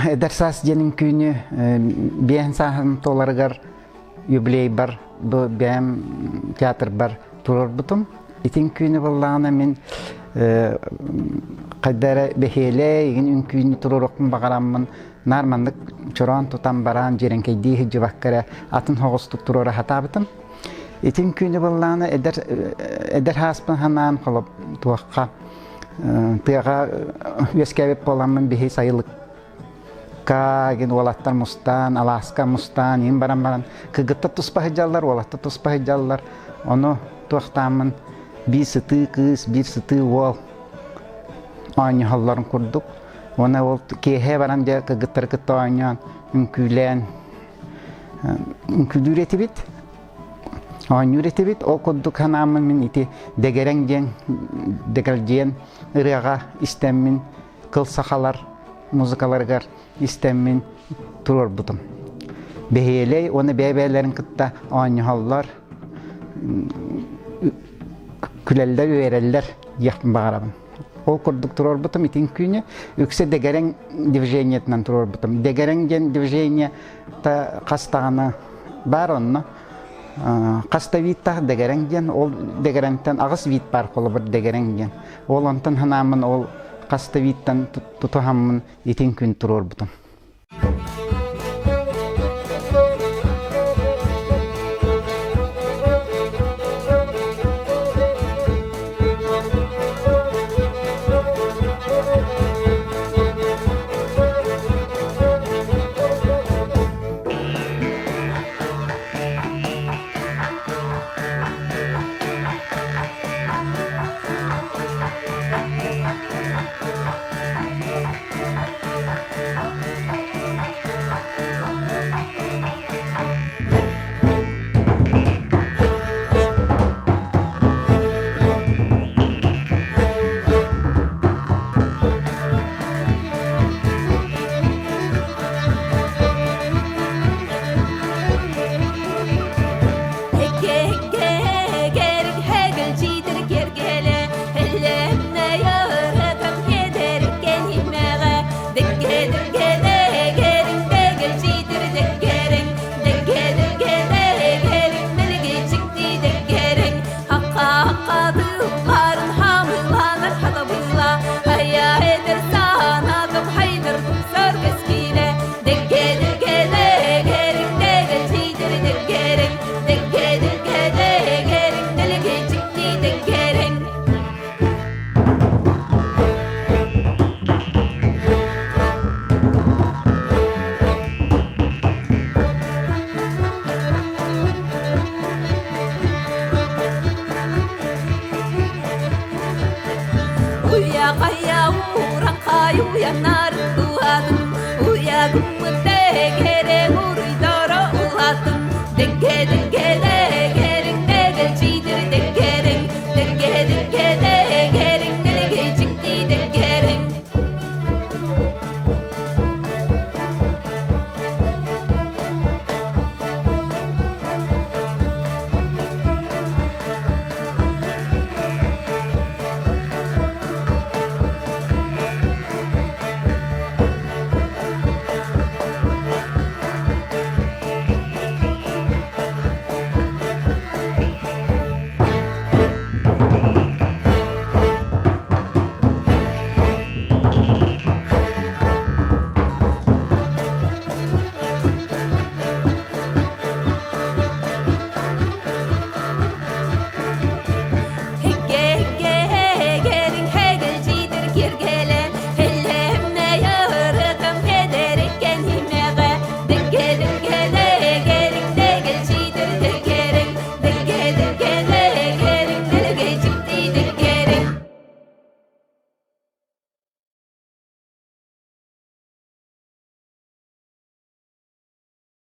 Эдэр саас диэн үҥкүүнү биэһин сааһым туоларыгар юбилейбар бу бэйэм театрбар туруорбутум. Ити үҥкүүнү буоллаҕына мин хайда эрэ бэһиэлэй игин үҥкүүнү туруоруохпун баҕараммын наар маннык чороон тутан баран дьиэрэҥкэйдии сылдьыбакка эрэ атын соҕустук туруора сатаабытым. Ити үҥкүүнү буоллаҕына эдэр эдэр сааспын санаан холоп туохха тыаҕа үөскээбит буоламмын биһи сайылыкка гин уолаттар мустаан, алааска мустаан, иин баран баран кыргыттар туспа сылдьаллар, уолаттар туспа сылдьаллар. Ону туохтааммын биир сытыы кыыс, биир сытыы уол оонньоһоллорун курдук. Уонна ол киэһэ баран дьэ кыргыттары кытта оонньоон, үҥкүүлээн үҥкүүлүүр этибит. Оонньуур этибит. Ол курдук санааммын мин ити Дэгэрэҥ диэн дэгэлдьийэн ырыаҕа истэммин кыл сахалар музыкаларыгар истэммин туруорбутум. Бэһиэлэй уонна бэйэ-бэйэлэрин кытта оонньоһоллор, күлэллэр-үөрэллэр диэхпин баҕарабын. Ол курдук туруорбутум итин күнү үксэ дэгэрэҥ движениетынан туруорбутум. Дэгэрэҥ диэн движение та хас даҕаны баар онно. Хас да вид-таах дэгэрэҥ диэн, ол дэгэрэҥтэн аҕыс вид баар холобур дэгэрэҥ диэн. Ол онтон санааммын ол хас да вид-тан тутуһаммын итин күн туруорбутум. Уя-кая, ура-кая, уя-на.